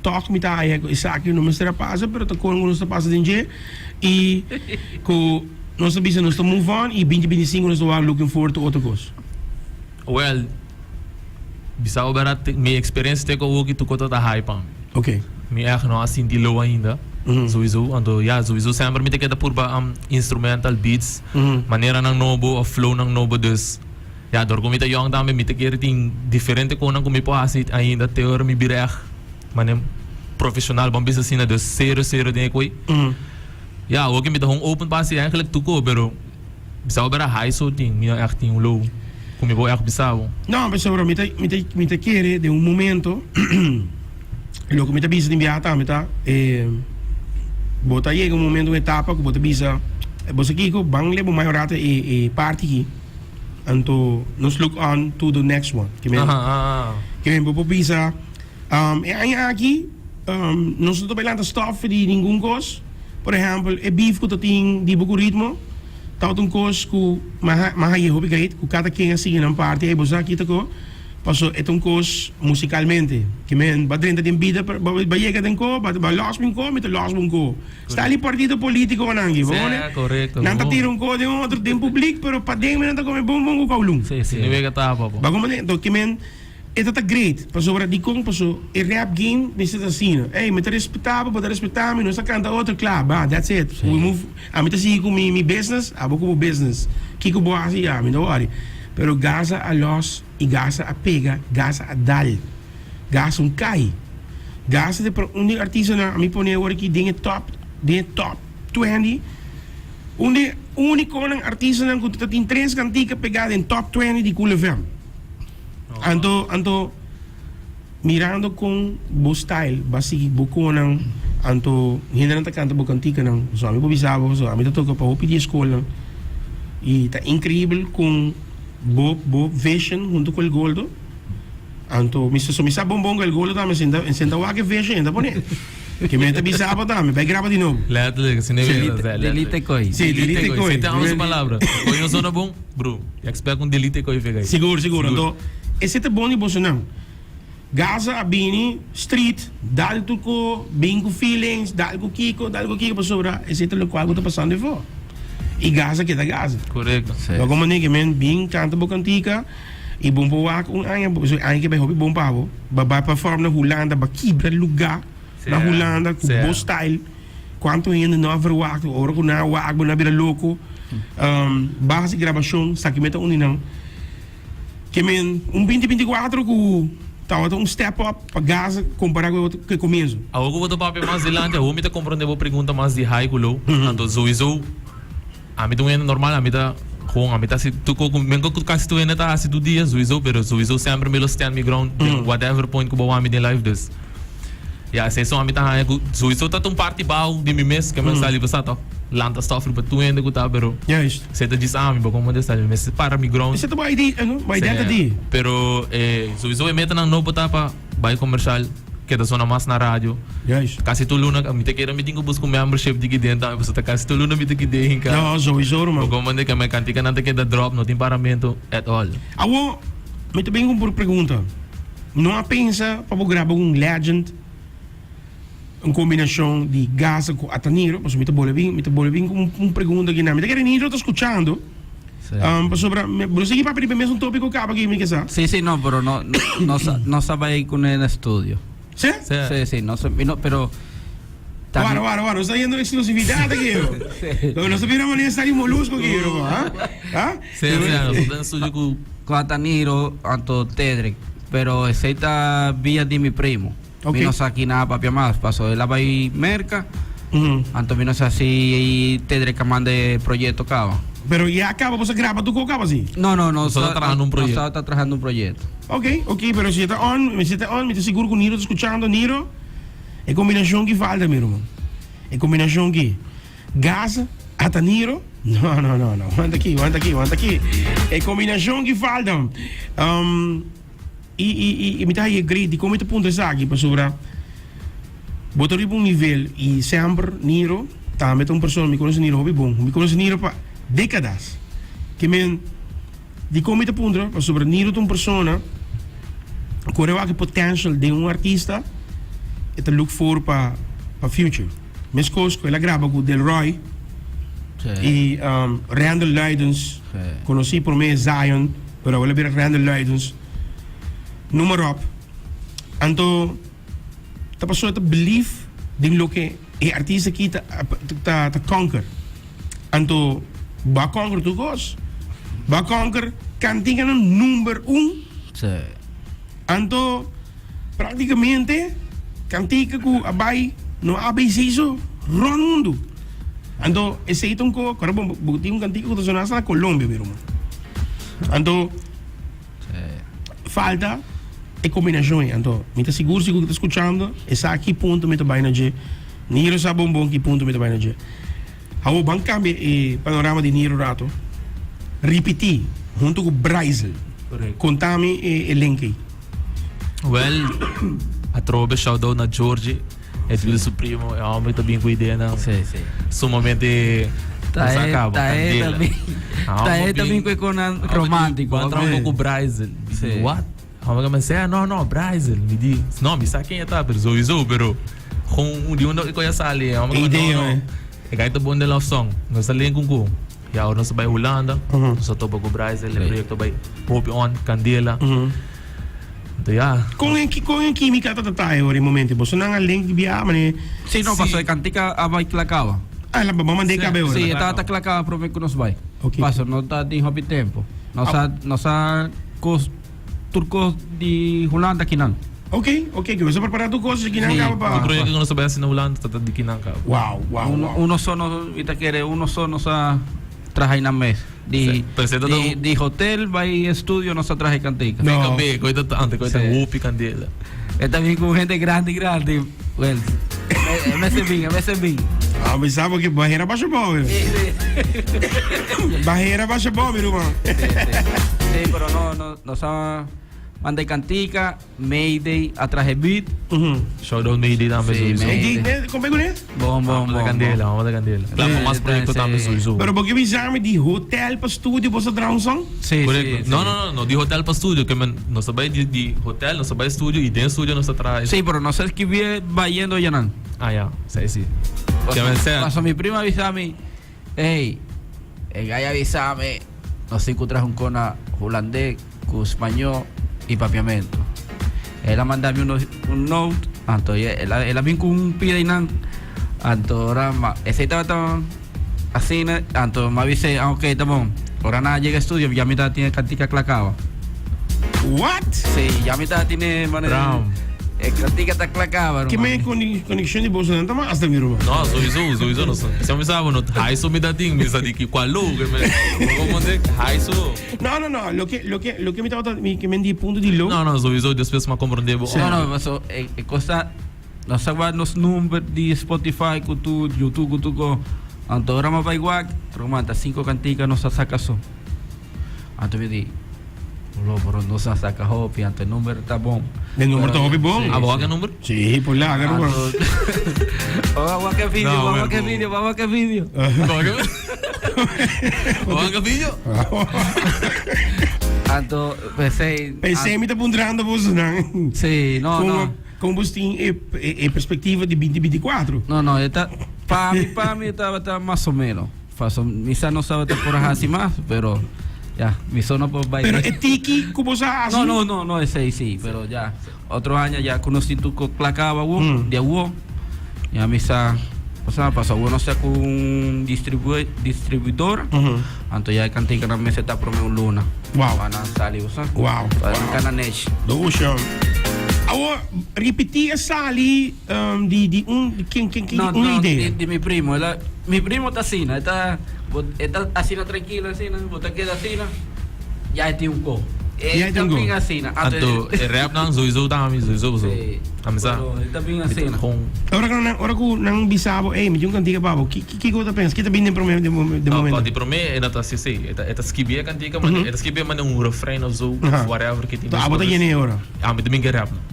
Tòg mi ta haña ku esaki no mester a pasa, pero ta kon ku nos ta pasa den dje i ku nos ta bisa nos ta move on i 2025 nos ta wak looking forward to otro kos. Well, bisa bo bèrdat mi eksperensia te ku awoki tur kos ta high pa mi. Ok. Mi ègt no a sinti low ainda, souiso. Anto ya, souiso semper mi ta keda purba instrumental, beats, maneranan nobo òf flownan nobo dus. Ya, dor ku mi ta yòn tambe mi ta kere tin diferente konan ku mi por hasi ainda te ora mi bira ègt manera profeshonal ban bisa asina dus serio serio den e koe. Ya, awor ke mi ta hon open pa hasi eigenlijk tur ko pero bisa bo bira high so tin mi no ègt tin un low ku mi por ègt bisa bo. No, pasobra mi ta mi ta mi ta kere den un momento loke mi ta bisa den biaha tambe ta bo ta yega un momento un etapa ku bo ta bisa bo sa kiko ban leba un mayor rato e parti aki. Anto nos look on to the next one. Ke men, ke men bo por bisa, e aña aki nos no ta bai lanta stof di ningun kos. Por ehèmpel, e beef ku ta tin di bo ku Ritmo tabata un kos ku mi a haña hopi great, ku kada ken a sigui nan parti. Ey, bo sa kita ko, paso e ta un kos musikalmente. Ke men, bo a drenta den bida, bo a yega den ko, bo a lòs mi un ko, mi ta lòs bo un ko. Sta li partido politico nan aki, bo pone? Correcto. Nan ta tira un ko den otro den publiek, pero paden men nan ta come bonbon ku kowloon. Si, si. Ni wega tapa, bo. Ba comprende? Enton ki men e ta ta great, pasobra dikon? Paso e rap game mester ta asina. Ey, mi ta respeta bo, bo ta respeta mi, nos ta canta otro, kla, ba, that's it. We move, ami ta sigui ku mi mi business, abo ku bo business. Kiko bo hasi, ami no worry. Pero Gaza a los i Gaza a pega, Gaza a dal. Gas un kai. Gas ta por un di artistanan a mi pone awor aki den e top den e top twenty. Un di uniconan artistanan cu ta tin tres cantica pega den top twenty di Cool FM. Anto anto mirando con bo style bo a sigui bo conan anto hendenan ta canta bo canticanan. So ami por bisa bo so ami ta toca pa hopi di e scolnan y ta increibel con bo bo vision hunto cu El Goldo. Anto mi so mi sa bon bon ku el golo tambe sinta sinta wak e vision e ta pone. Ke mi ta bisa abo tambe bai graba di nobo. Letterlijk, si ne Delete, delete koi. Si, delete koi. Si te amo su palabra. Koi no sona bon, bro. Expect un delete koi fega. Sigur, sigur. Anto ese ta bon di bosonan. Gaza a bini street, dal tur ko, bin ku feelings, dal ku kiko, dal ku kiko pasobra ese ta lokual ku ta pasando efo. I Gaza keda Gaza. Korekto. Lo komo nege men bin kanta bo kantika. I bon por wak un aña, pasobra e aña ke bai hopi bon pa bo. Ba bai perform na Hulanda, ba kibra lugá na Hulanda ku bo style. Kuantu hende no a verwagt ora ku nan a wak bo, nan a bira loko. Ba hasi grabashon, saki meta un di nan. Ke men un 2024 ku tabata un step up pa Gaza kompará ku e komienso. Awor ku bo ta papia mas dilanti, awor mi ta komprondé bo pregunta mas di high ku low. Anto souiso. Ami ta un hende normal, ami ta gewoon, ami ta hasi tur ko ku men ku kasi tur hende ta hasi tur dia souiso, pero souiso semper mi lo stand mi ground den whatever point ku bo wak mi den life dus ya esei son ami ta haña ku souiso ta ta un parti bao di mi mes ke mi a sali pa sa tok lanta stof riba tur hende ku ta pero esei ta djis ami bo komo ta mi mester para mi ground. Esei ta bo ID no, bo identity. Pero souiso e metanan nobo ta pa bai komershal. Keda sona mas na radio. Juist. Kasi tur luna mi ta kere mi tin ku buska un membership di kiden tambe pasobra ta kasi tur luna mi ta kide hinka. No, sowieso ruman. Bo komprende ke mi kantikanan ta keda drop, no tin paramento at all. Awo mi ta bin ku un pregunta. No a pensa pa bo graba un legend, un kombinashon di Gaza ku Ataniro? Pasobra mi ta bole bin, mi ta bole bin ku un pregunta aki nan. Mi ta kere Niro ta skuchando. Pasobra bo no sigui papia riba e mesun tópiko kaba ki mi ke sa. Sí, sí, no, pero no, no, no sa bai kuné na estudio. Sí? Sí, sí, no sa, no, pero Wara, wara, wara, nos ta yendo exclusividad aki, bro. Sí. Nos ta bira manera sali molusco aki, bro, ha? Ha? Sí, sí, nos ta den estudio ku Ku Ataniro anto Tedrick, pero esei ta via di mi primo. Ok. Mi no sa ki nan a papia mas, paso el a bai Merca. Anto mi no sa si Tedrick a manda e proyecto caba. Pero ya caba boso a graba tur cos caba si? No, no, nos Nos ta trahando un proyecto. Nos ta trahando un proyecto. Ok, ok, pero si e ta on, si e ta on, mi ta sigur cu Niro ta scuchando. Niro, e combinacion ki falta mi ruman. E combinacion ki Gaza, ata Niro, no, no, no, no, wanta aki, wanta aki, wanta aki. E combinacion ki falta. I, i, i, i mi ta haña great dikon mi ta puntra esaki, pasobra bo ta riba un nivel i semper Niro tambe ta un persona, mi konosi Niro hopi bon, mi konosi Niro pa dekadas. Ke men, dikon mi ta puntra? Pasobra Niro ta un persona ku ora e wak e potential den un artista. e ta look for pa pa future. Meskos ku el a graba ku Delroy i Randall Luidens, konosí promé Zion, pero awor el a bira Randall Luidens, noem maar op. Anto ta pasobra e ta believe den loke e artista aki ta ta ta conquer. Anto bo a conquer tur kos. Bo a conquer kantikanan number un. Anto Práktikamente kantika ku a bai no ABC so rònt mundu. Anto esei ta un ko kòrda bo bo tin un kantika ku ta sona hasta na Colombia mi ruman. Anto falta e kombinashon ei. Anto mi ta sigur si ku ta skuchando e sa ki punto mi ta bai na dje. Niro sa bon bon ki punto mi ta bai na dje. Awor ban kambia e panorama di Niro rato. Ripití huntu ku Braisel. Konta mi e link ei. Wel, atrobe shout out na Georgie, Edwil su primo, e hombre ta bin cu ideanan Sí, sí. sumamente Ta nos e, acaba, ta e candela. también. Ah, Ta e hombre también bin- cu conan hombre romántico. Ban hombre. traha un poco Braisel. Sí. What? Hombre que me sea, no, no, Braisel. Mi di, no, mi sa ken e ta, pero sowieso, pero gewoon di unda e sali, hombre que me, Idea, no, no. eh. E gai ta bon den love song. Nos ta link un cu. Ya ora nos a bai Hulanda, nos a topa ku Bryce, el proyekto bai hopi on, kandela. Anto ya. Kon e kon e kimika ta trata e ora e momento? Boso nan a link di bia mane? Si no, paso e kantika a bai klakaba. Ah, la bo manda e kabe ora. Si, e tabata klakaba prome ku nos bai. Ok. Paso no ta tin hopi tempo. Nos a nos a kos tur kos di Hulanda kinan. Ok, ok, ku boso a prepara tur kos kinan Si. kaba pa. Tur proyekto ku nos a bai hasi na Hulanda ta ta di kinan kaba. Wow, wow, Uno, wow. uno so nos, mi ta kere uno so nos a traha einan mes. Di, Pero se ta di, un- di hotel bai estudio nos a traha e kantika. No. PKB, koe ta ante koe ta Sí. hopi kandela. E ta bin ku hende grandi grandi. Well, e mester bin, e mester bin. Ah, mi sa porque bajera basha bom, mi. Bajera basha bom, mi ruman. Sí, sí. Sí, pero no, no, nos a manda e kantika. Mayday a trahe beat. Shout out Mayday tambe Sí, sowieso. Mayday. Mayday, kom bij kuné? Bon, bon, Vamos bon. da candela, vamos da candela. Klaar pa mas proyecto tambe sowieso. Pero bo ke bisa mi di hotel pa studio bo sa traha un song? Sí, Correcto. sí, sí. No, no, no, no, di hotel pa studio, ke men nos ta bai di, di hotel, nos ta bai studio y den studio nos ta traha. Sí, pero no sé escribí bayendo yanan. Ah, ya, sí, sí. Ke men sea. Paso mi prima avisa mi, hey, el gay avisa mi, no sé que traje un cona holandés, cu español y papiamento. El a mandami un, un note, anto él, él a bin cu un pida inan, anto ora ma, ese estaba tan así, anto me avise, ah, ok, está bon. Ora nada llega estudio, ya mitad tiene cantica clacaba. What? Sí, ya mitad tiene manera. Bram. E cantica ta clacaba, Ke ruman. men conexion di boso nan ta mas hasta mi ruman. No, sowieso, sowieso no. Se mi sabe no, high so mi da ding, mi sa di ki kwa lo, ke me. Como de high so. No, no, no, loke loke loke mi tabata mi ke men di punto di lo. No, no, sowieso despues m'a comprende bo. No, no, paso e, e cosa nos a guard nos number di Spotify ku tu YouTube ku tu ko. Anto ora m'a bai wak, ruman ta cinco cantica nos a saca so. Anto mi di, Lo, pero nos a saca hopi, anto e number ta bon. E number ta hopi bon. Ah, bo wak e number? Sí, por laga, ruman. Anto, Oh, wak e video, No, wak e pero- video, wak e video. Wak e video? Anto, pensei. Pensei mi ta puntrando boso nan. Sí, no, Kon no. kon bos tin e e perspectiva di 2024? No, no, e ta pa mi, pa mi tabata mas o menos. Paso mi sa no tabata por hasi mas, pero ya, mi so no por bai. Pero e tiki ku bos a hasi? No, no, no, no, esei sí, pero ya otro aña ya ku nos tin tur ku klakaba awo, di awo, ya mi sa, osea, paso awo nos ta ku un distribui, distribuidor, anto ya e kantikanan mester ta prome un luna. Wow. Pa nan sali, bo sa. Wow. Pa nan kana nechi. Doosha. Awo, ripití e sali di di un di ken ken ken No, un no, idea. di, di mi primo. El a, mi primo ta asina, e ta, bo, e ta asina tranquilo, asina, bo ta keda asina, ya e tin un ko. E Ya e ta tin un ko. bin asina. Anto, e rap nan sowieso ta ami, sowieso paso. Sí. Ami sa. Pero e ta bin Mi ta asina. gewoon Ora ku nan, ora ku nan bisa bo, ey, mi tin un kantika pa bo, ki ki kiko bo ta pensa? Ki ta bin den prome den den No, momento? pa di prome e no ta así, sí. E ta, e ta skibi e kantika, ma e ta skibi mane un refrein of zo, Aha. of whatever ki tin. Abo ta yena e ora. Ami ta bin ke rap nan.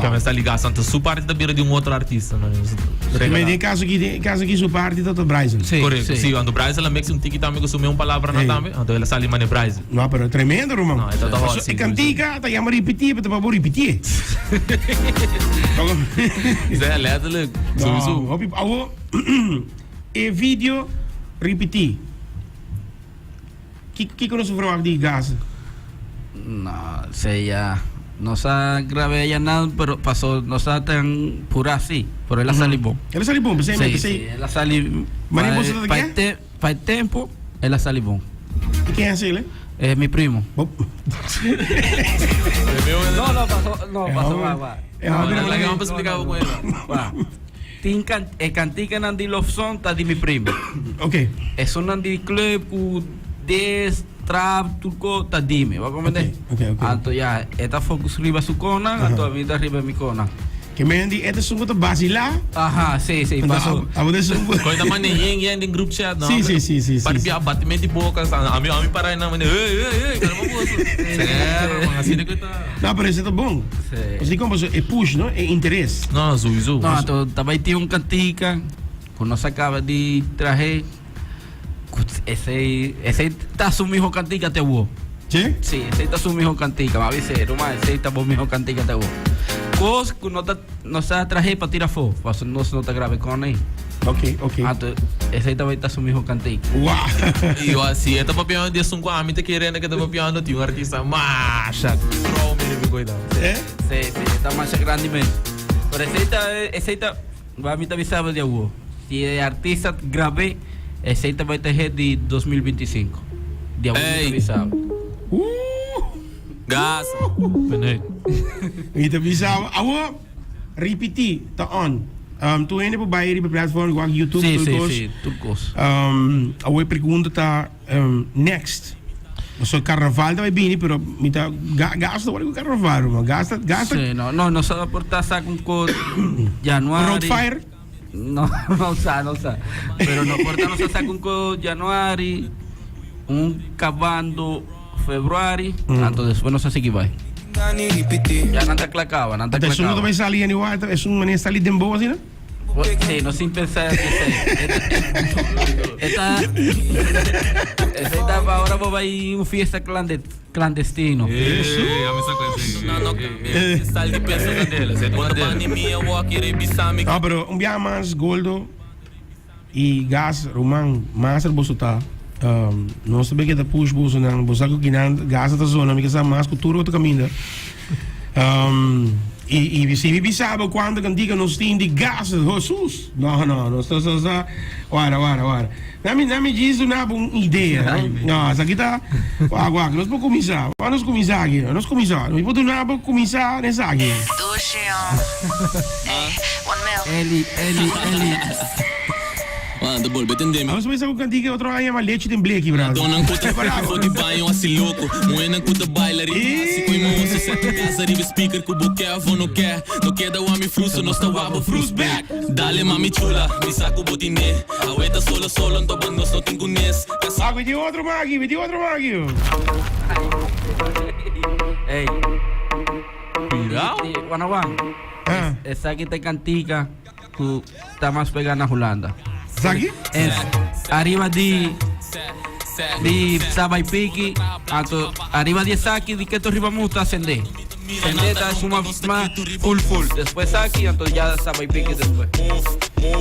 Ke mi sa liga anto su parti ta bira di un otro artista no. Maar den caso aki, den caso aki su parti ta ta Bryson. Sí, Correcto, sí. sí, anto Bryson la mix un tiki tambe ku su meun palabra na tambe, anto el a sali mane Bryson. No, pero tremendo, ruman. No, e ta ta hot, Paso, sí, e cantica ta yama ripiti, pero ta pa bo ripiti. Zé, letterlijk. Sowieso. No, hopi, awo, e video ripiti. Kiko nos verwacht di Gaza? No, se ya no sa grave ya nada, pero pasó, no sa tan pura así, pero el a sali bon. El a sali bon, Sí, sí, el a sali Wanneer pa, vos dat pa, ke? te, pa el tempo, el a sali bon. I ken a hasi Eh, mi primo. Bo. No, no, pasó, no, pasó, va, va. No, no, no, no, explica con él. Va. Tin can, e canticanan di Love Song ta di mi primo. Ok. Esunnan di club cu des, trap, tur co ta di mi. Bo comprende? Ok, ok, ok. Anto ya, e ta focus riba su conan, anto ami ta riba mi conan. Ke men di e ta esun cu ta basila. Aha, si, si, Anto paso. abo ta esun cu. Koe ta manda yen yen den group chat, no? Si, si, si, si, Par si. bia batimento di boca, ami ami para na manda, hey, hey, hey, calma boso. Sero, man, asina cu ta. No, pero ese ta bon. Sí. Pasobra di kon pasobra e push, no? E interes. No, sowieso. No, anto tabay tin un cantica cu nos a caba di trahe. Cu esey, esey ta su miho cantica te awo. Sí? Sí, esey ta su miho cantica. M'a bisa, ruman, esey ta bo miho cantica te awo. Cos cu no ta, nos a trahe pa tira afo, pasobra nos no ta grabe con ey. Ok, ok. Anto, esey tabay ta su miho cantica. Wow. Y yo si e ta papiando di esun cu ami ta kere que ta papiando tin un artista masha trouw mi debe cuidado. Eh? Sí, sí, e ta masha grandi mes. Pero esey ta, esey ta, Ami ta bisa bo di awo, si e artista grab'é, esei ta bai ta hit di 2025. Di awo mi ta bisa bo. Gas. Benei. Mi ta bisa bo, awo ripití ta on. Tur hende por bai riba e platform, wak YouTube, Sí, tur sí, kos. sí, tur kos. Awo e pregunta ta next. Pasobra karnaval ta bai bini, pero mi ta gasta ora ku karnaval, ruman. Gasta, gasta. Sí, no, no, nos a por ta sa con ko januari. Road fire? No, no sa, no sa. Pero no por ta nos a sa con ko januari, un cabando februari, anto despues nos a sigui bai. Ya nan ta kla caba, nan ta kla Esun no caba. ta bai sali anyway, esun manera sali den bo asina? Sí, no sin pensar que Esta, esta ahora vos vai un fiesta clande, clandestino. No, pero un biaha mas Goldo y Gas, Roman, master boso ta. Um, nos ta beke ta push boso nan. Bo sa ku kinan Gas ta zona, mi ke sa mas ku tur otro kaminda. Um, y, y si mi bisa bo cuanto cantica nos tin di gas, Jesus. No, no, nos ta, sa, sa. Wara, wara, wara. Nami, nami djis duna bo un idea, no? No, esaki ta, wak, wak, nos por cuminsa. Wak nos cuminsa aki, nos cuminsa. Mi por duna bo cuminsa den esaki. Eli, Eli, Eli. Mano, ta bolbe tende mi. Nos mester ku kantika otro aña ma lechi den bleki, brother. Donnan ku ta for di baño hasi loko. Muhénan ku ta baila riba hasi ku imo oso sete kasa riba speaker ku bo ke of bo no ke. No keda wak mi fruso, nos ta wak bo frus bek. Dale mami chula, mi sa ku bo tine. Awe ta solo solo anto ba nos no tin kunes. Kasi. Ah, mi tin otro maki, mi tin otro maki. Ey. Cuidao. Wana wan. Ah. Esaki ta e kantika. Ku ta mas pega na Hulanda. Esaki? Es ariba di di Saba y Piki, anto ariba di esaki di keto riba mu ta sende. Sende ta suma ma full full. Despues esaki anto ya Saba y Piki despues.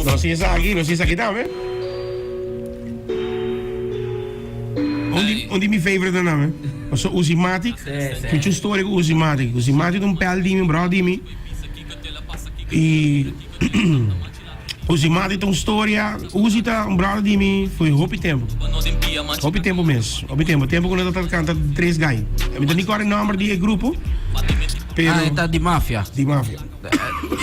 No si esaki, no si esaki tambe. Un di, un di mi favorite nan, eh. Paso Uzimatic. Sí, sí. Mucho storia ku Uzimatic. Uzimatic ta un pel di mi, un brother di mi. Y Uzi mati ta un storia, Uzi ta un brother di mi foi hopi tempo. Hopi tempo mes, hopi tempo. Tempo ku no ta canta tres guy. Mi ta ni kore nomber di e grupo. Pero Ah, ta di mafia. Di mafia.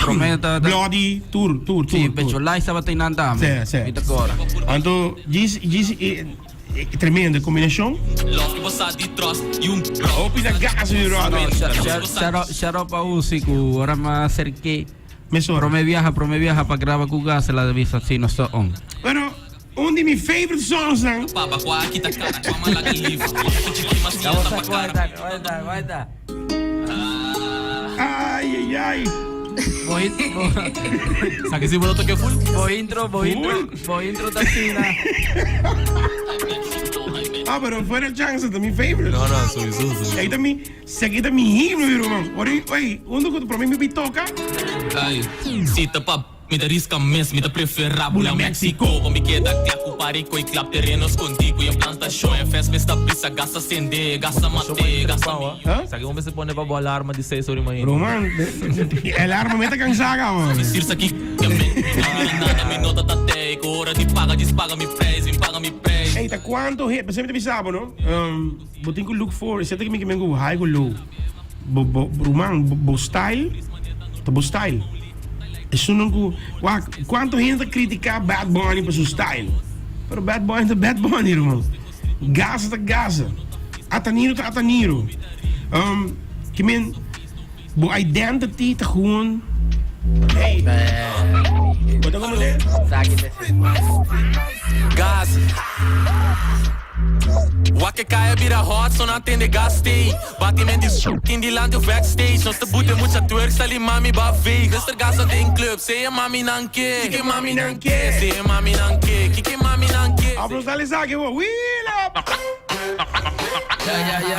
Prome ta Bloody, tur, tur, tur. Sí, Pecho Lai tabata innan tambe. Sí, sí. Mi ta kora. Anto, djis, djis, e, Tremendo combinacion. Hopi na gas mi brother. Shout out pa Uzi cu ora mi a acerque. Mesora. Prome viaha, prome viaha pa graba cu gas el a bisa si nos ta on. Bueno, un di mi favorite songs nan. Aguanta, aguanta, aguanta. Ay, ay. Ai, ai. Bo in- bo- Sa que si bo toque full? Bo intro, bo intro, bo intro ta asina. Ah, pero fuera chance, ta mi favorite. No, no, sowieso, sowieso. Ey ta mi, seki ta mi himno, mi ruman. Ora, ey, uno ku promé mi bi toka. Ay, si ta pa mi ta riska mes, mi ta prefera bula Mexico. Pa mi keda kla ku pari koi klap tereno skondi ku e plantashon. E fes mes ta bisa gasa sende, gasa mate, gasa mi. Huh? Sa que un se pone pa bo alarma di 6 ora mañana. Ruman, e alarma me ta kansa ka, man. Sirsa ki ke men, no mira nada, mi nota ta tei. Ku ora di paga, djis paga mi preis, mi paga mi preis. Ey, ta kuanto hit, p'esei mi ta bisa bo, no? Um, bo tin ku look for, esei ta ki mi ke men ku high ku low. Bo, bo, ruman, bo, bo style, ta bo style. Esunnan ku, wak, kuantu hende ta kritiká Bad Bunny pa su style? Pero Bad Bunny ta Bad Bunny, ruman. Gaza ta Gaza. Ataniro ta Ataniro. Um, ke men, bo identity ta gewoon, hey. Bo ta komprendé? Gaza. Wak e kaya bira hot, so nan tende gas stay. Batiment di tin dilanti of backstage. Nos ta bute mucha twerk, sali mami ba veeg. Mister Gaza den club, say e mami nan ke. Kike mami nan ke, say e mami nan ke. Kike mami nan ke. Abro sali saki bo, wheel up! Ja, ja, ja.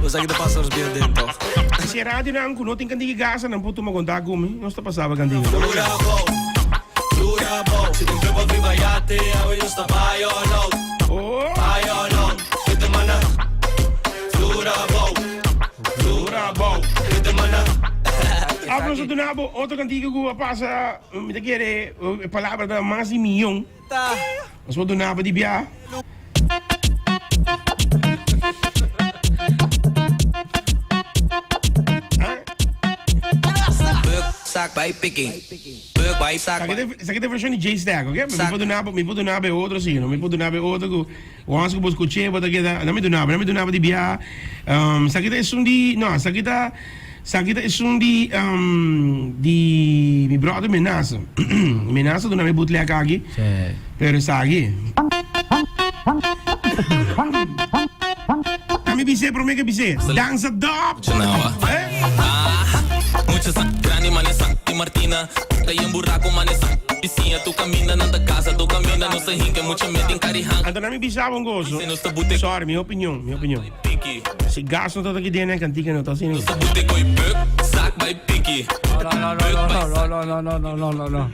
Bo sa ki ta pasa nos building toch? Si e radionan ku no tin kantiga Gaza nan por tuma kontak ku mi, nos ta pasaba kantiga. Dura bou, dura bou. Si tin club of riba yate, awe nos ta bai all out. Oh! Bai all out. With mana. Dura bou, Dura bou. with mana. Af nos a duna bo otro kantiga ku a pasa, mi ta kere e palabra ta mas di miyon. Nos por duna bo di bia. Zak bij picking. Buk bij zak. Esaki ta e version di J-Stack, ok? Mi por duna bo, mi por duna bo e otro si, no? Mi por duna bo e otro ku once ku bo skuch'é bo ta keda, no mi duna bo, no mi duna bo di bia. Esaki ta esun di, no, esaki ta, esaki ta esun di, di mi brother Menasa. Menasa duna mi bootleg aki, pero esaki. Ami bis'é promé ke bis'é, Dansa dòp! Anto nan mi bisa bo un goso, sorry, mi opinion, mi opinion. Si gas no ta aki den e kantika no ta asina. No, no, no, no, no, no.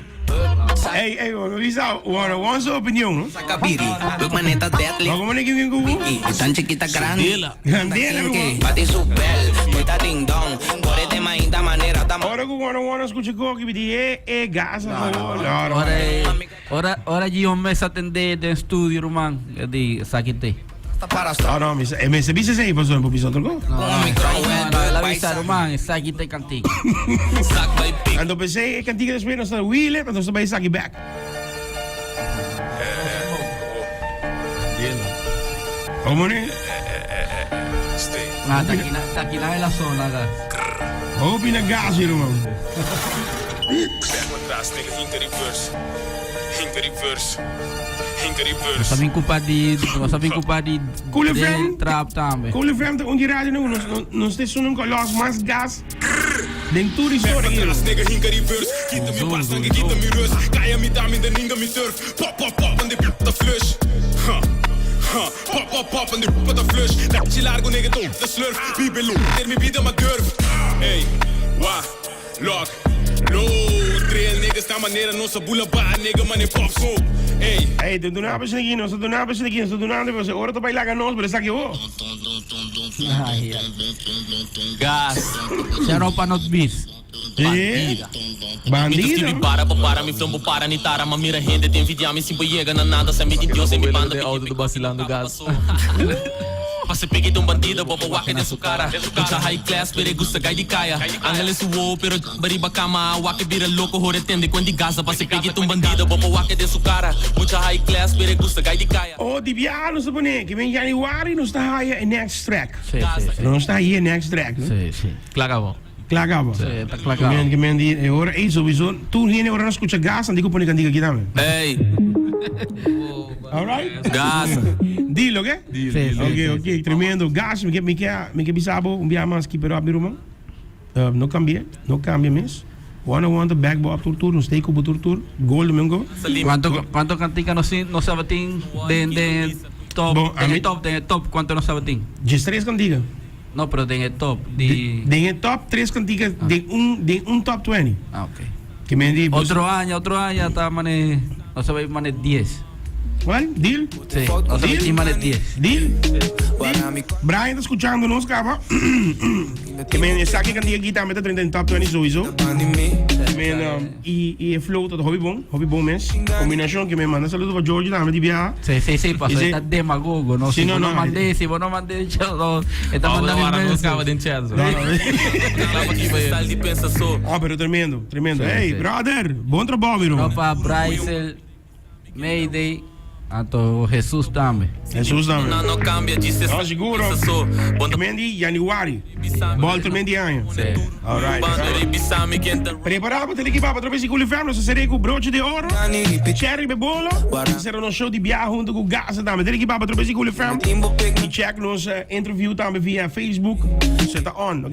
Ey, ey, bo bisa, wora, won su opinion, no? Saca biri, Buk maneta deadly. Bo como ni kin kin Piki, tan chiquita grande. Grandela, Kinky, bati su bel, bota ding dong. Core de mainta manera ta Ora ku wona wona skucha koki mi di e e gas a no no. Ora e, ora ora Gion mes atende den studio ruman, e di esaki te. para No no, mi sa, e mester bisa esei pasobra mi por bisa otro kos. No, no, no, el a bisa ruman, esaki te kantika. Anto p'esei e kantika despues nos ta wheel it, nos ta bai esaki bek. Komo ni? Ah, ta kina, ta kina el a sona gas. Hopi na gas hier, man. Nos ta bin culpa di, nos ta bin culpa di Cool de FM. trap tambe. Cool FM ta un di radio nu, nos nos te sona un los mas gas den tur historia hier. Ey, ta duna pa esaki, nos ta duna pa esaki, nos ta dunando, pero ora ta bai laga nos, pero esaki ho. Ay, ay. Gas. Shout out pa nos bis. Eh, Mi ta bandido. skibi para pa para mi flow bo para ni tara ma mira hende ta envidia mi sin por yega na nada sa mi di Dios en mi banda De auto ta vacilando gas. Pasa piki ta un bandido bo pa wak den su cara Mucha high class pero e gusta gai di kaya Angel en su wowo pero bariba kama Wak e bira loco hora e tende cuen di Gaza Pasa piki ta un bandido bo pa wak den su cara Mucha high class pero e gusta gai di kaya. Oh di biaha nos ta pone ke men januari nos ta haya e next track. Sí, sí, sí. Nos ta haya e next track no. Sí, sí. Kla kaba. Kla kaba. Sí, ta kla kaba. Ke men ke men di e ora ey sowieso tur hende ora nan skucha gas nan di ku pone kantika aki tambe. Ey. Alright. Gas. Deal, oke? Sí, sí, Oke, sí, oke, tremendo. Gas, mi ke mi ke mi ke bisa bo un biaha mas keep it up mi ruman. No cambia, no cambia mes. One on one ta back bo up tur tur, nos stay cu bo tur tur. Gol domingo. Cuanto cuanto cantica nos tin nos tabatin den den top Bon, den ami- e top den e top cuanto nos tabatin? 13 cantica. No pero den e top di Den e top tres cantica den un den un top 20. Ah ok. Ke men di Otro aña otro aña ta mane nos ta bay mane 10. Well, deal. Sí, nos ta bay Deal. tin mane 10. Deal. Brian ta scuchando nos caba. Ke men esaki cantica aki tambe ta drenta den top 20 sowieso. Ke men um, y y e flow ta hopi bon, hopi bon mes. Combinacion ke men manda saludo pa George tambe di biaha. Sí, sí, sí, paso Y sí. e ta demagogo, no? Sí, Si no, bo no no. mandé, si bo no mandé, yo no. E ta Oh, manda mi ahora nos mensaje. caba den chat. No, no. Ah, pero tremendo, tremendo. Sí, Hey, sí. brother, bon trabou, mi No ruman. pa Braisel, Mayday, anto Jesus tambe. Jesus tambe. No, no cambia, dice No, seguro. so. Tremendo di januari. Bol tremendo di aña. Sí. All right. Prepara pa telekipá pa trabes di Cool FM. Nos a ser'é ku broche de oro. Cherry Bebolo. Nos a sera nos show di biaha hunto ku Gaza tambe. Telekipá pa trabes di Cool FM. I check nos interview tambe via Facebook. Nos ta on.